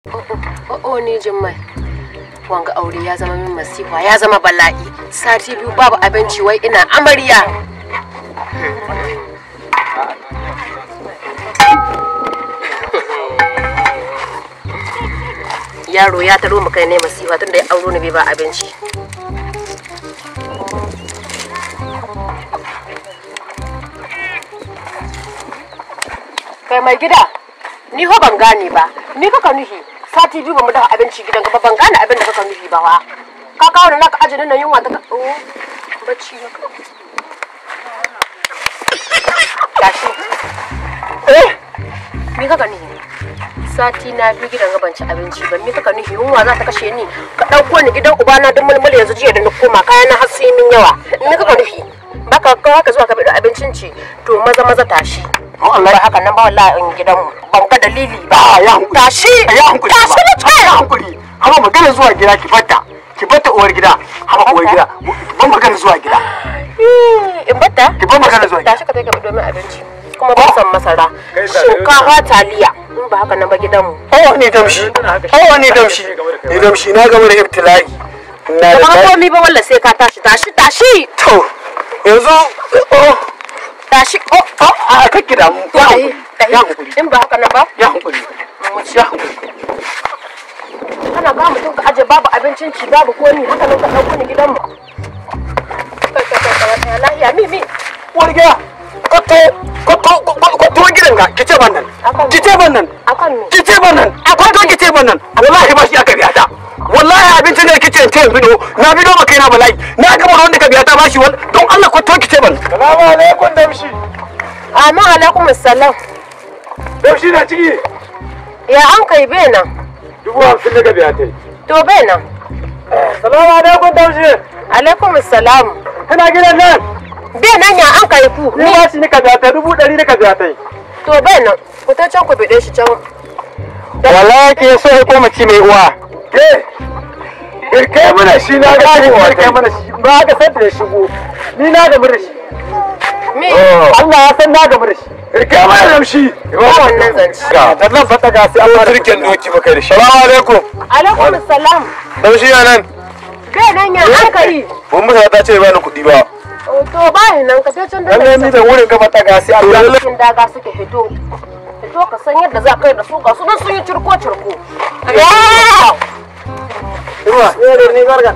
Oh ni Jummai. Wanga aure ya zama min masifa, ya zama bala'i. Sati biyu babu abinci wai ina amarya. Yaro ya taro mu kai ne masifa tunda ya auro ni bai ba abinci. Kai mai gida, ni ho ban gane ba. Ni kaka nuhi. Sati biyu ba mu dafa abinci gidan ka ba, ban gane abin da kaka nuhi ba wa. Ka kawo da naka ajinin nan yunwa ta ka oh bacci na ka. Tashi. Eh, ni kaka nuhi. Sati na biyu gidan ga ban ci abinci ba, ni kaka nuhi yunwa za ta kashe ni. Ka ɗauko ni gidan ubana don mulmul yanzu jiya da na koma kayan na har sun yi min yawa. Ni kaka nuhi. Baka ka haka zuwa ka bi abincin ci to maza maza tashi. Allah ba haka nan ba wallahi in gidan ban ga dalili ba. Ya hankuri. Tashi. Ya hankuri. Tashi na ce. Ya hankuri. Haba magana zuwa gida ki batta. Ki batta uwar gida. Haba uwar gida. Ban magana zuwa gida. In batta? Ki ban magana zuwa gida. Tashi ka kai ka bi domin abinci. Kuma ban san masara. Shinkafa taliya. In ba haka nan ba gidanmu. Oh ni damshi. Oh ni damshi. Ni damshi na gama da ibtila'i. Na da ba komai ba wallahi sai ka tashi tashi tashi. To yanzu oh tashi oh oh a kakki damu. Ya hankuri. Ya hankuri. In ba haka nan ba? Ya hankuri. Ya hankuri. Kana ga mutum ka aje babu abincin ci babu komi haka nan ka dauko ni gidanmu. Kai kai kai lahiya mi mi. Uwar gida. Kwato kwato kwato gidan ga kice ban nan. Kice ban nan. Akan me? Kice ban nan. Kwato kice ban nan. Wallahi ba shi aka biya ta. Wallahi abincin da kice ce bido na bido maka yana bala'i. Na gama wanda ka biya ta bashi don Allah kwato kice ban. Salamu alaikum damshi. Amin alaikum assalam. Damshi na ciki. Ya an kai bai nan. 50,000 daga biya tai. To bai nan. Salamu alaikum damshi. Alaikum assalam. Kana gidan nan? Bai nan ya an kai ku. Ni ba shi nika biya tai 100,000 nika biya tai. To bai nan. Ku ta can ku bide shi can. Wallahi ke so ya koma ci mai uwa. Ke. Kai mana shi na ga kai mana shi ba ga san da ya shigo. Ni na gamu da shi. Me? Allah ya san na gamu da shi. Rike mana damshi. Ba wannan zance. Ga nan fata ga sai Allah turken doki baka da shi. Salamu alaikum. Alaikum assalam. Damshi ya nan. Bai nan ya an kai. Mun musa ta ce ba ni kuɗi ba. To ba ni nan ka je can da. Lalle ni da wurin ka fata ga sai Allah. Cikin daga suke hito. Hito ka san yadda za ka yi da su ga su nan sun yi cirko cirko. Ruwa, ne ni garga.